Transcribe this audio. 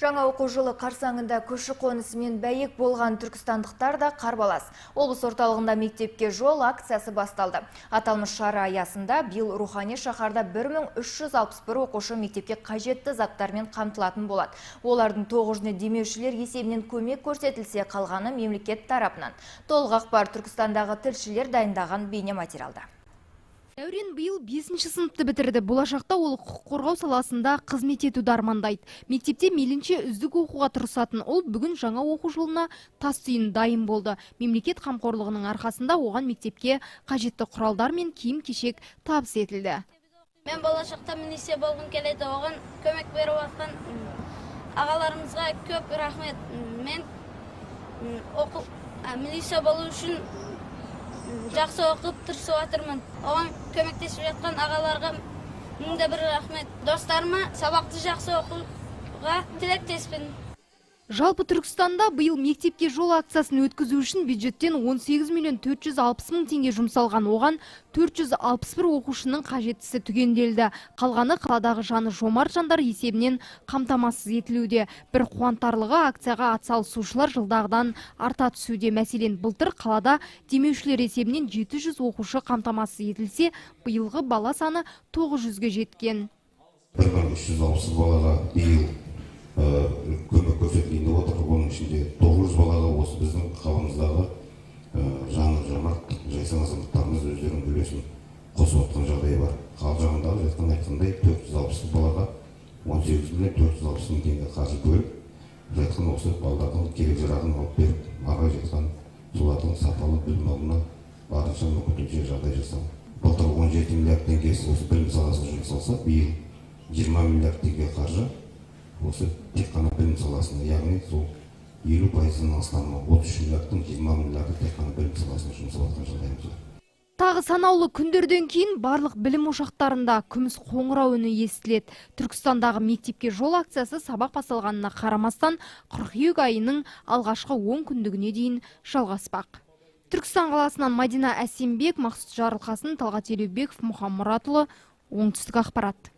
Жаңа оқу жылы қарсаңында көші-қон ісімен бәйек болған түркістандықтар да қарбалас. Облыс орталығында «Мектепке жол» акциясы басталды. Аталмыш шара аясында биыл рухани шаһарда 1361 оқушы мектепке қажетті заттармен қамтылатын болады. Олардың 900-не демеушілер есебінен көмек көрсетілсе, қалғаны мемлекет тарапынан. Толық ақпар Түркістандағы тілшілер дайындаған бейне материалда. Дәурен биыл бесінші сыныпты бітірді. Болашақта ол құқық қорғау саласында қызмет етуді армандайды. Мектепте мейлінше үздік оқуға тырысатын ол бүгін жаңа оқу жылына тас түйін дайын болды. Мемлекет қамқорлығының арқасында оған мектепке қажетті құралдар мен киім кешек табыс етілді. Мен болашақта милиция болғым келеді. Оған көмек беріп жатқан ағаларымызға көп рахмет. Мен оқу, милиция болу үшін жақсы оқып, тырысып жатырмын. Оған көмектесіп жатқан ағаларға мың да бір рахмет. Достарыма сабақты жақсы оқуға тілектеспін. Жалпы, Түркістанда биыл «Мектепке жол» акциясын өткізу үшін бюджеттен 18 миллион 460 мың теңге жұмсалған. Оған 461 оқушының қажеттісі түгенделді. Қалғаны қаладағы жаны жомарт жандар есебінен қамтамасыз етілуде. Бір қуантарлығы, акцияға атсалысушылар жылдағыдан арта түсуде. Мәселен, былтыр қалада демеушілер есебінен 700 оқушы қамтамасыз етілсе, биылғы бала саны 900-ге жеткен. 1360 балаға биыл көмек көрсетілейін деп отыр. Оның ішінде 900 балаға осы біздің қаламыздағы жаны жомарт, жайсаң азаматтарымыз өздерінің үлесін қосып отқан жағдай бар. Қал жағындағы жатқан айтқандай, 460 балаға 18 миллион 460 мың теңге қаржы бөліп жатқан, осы балалардың керек жарағын алып беріп, ары қарай жатқан солардың сапалы білім алуына барынша, мүмкіндігінше жағдай жасау. Былтыр 17 миллиард теңгесі осы білім саласына жұмсалса, биыл 20 миллиард теңге қаржы осы тек қана білім саласына, яғни сол 50%-дан астамы, 33 миллиардтың 20 миллиарды тек қана білім саласына жұмсалып жатқан жағдайымыз бар. Тағы санаулы күндерден кейін барлық білім ошақтарында күміс қоңырау үні естіледі. Түркістандағы «Мектепке жол» акциясы сабақ басталғанына қарамастан, қыркүйек айының алғашқы 10 күндігіне дейін жалғаспақ. Түркістан қаласынан Мадина Әсембек, Мақсұт Жарылқасын, Талғат Елеубеков, Мұхан Мұратұлы, Оңтүстік ақпарат.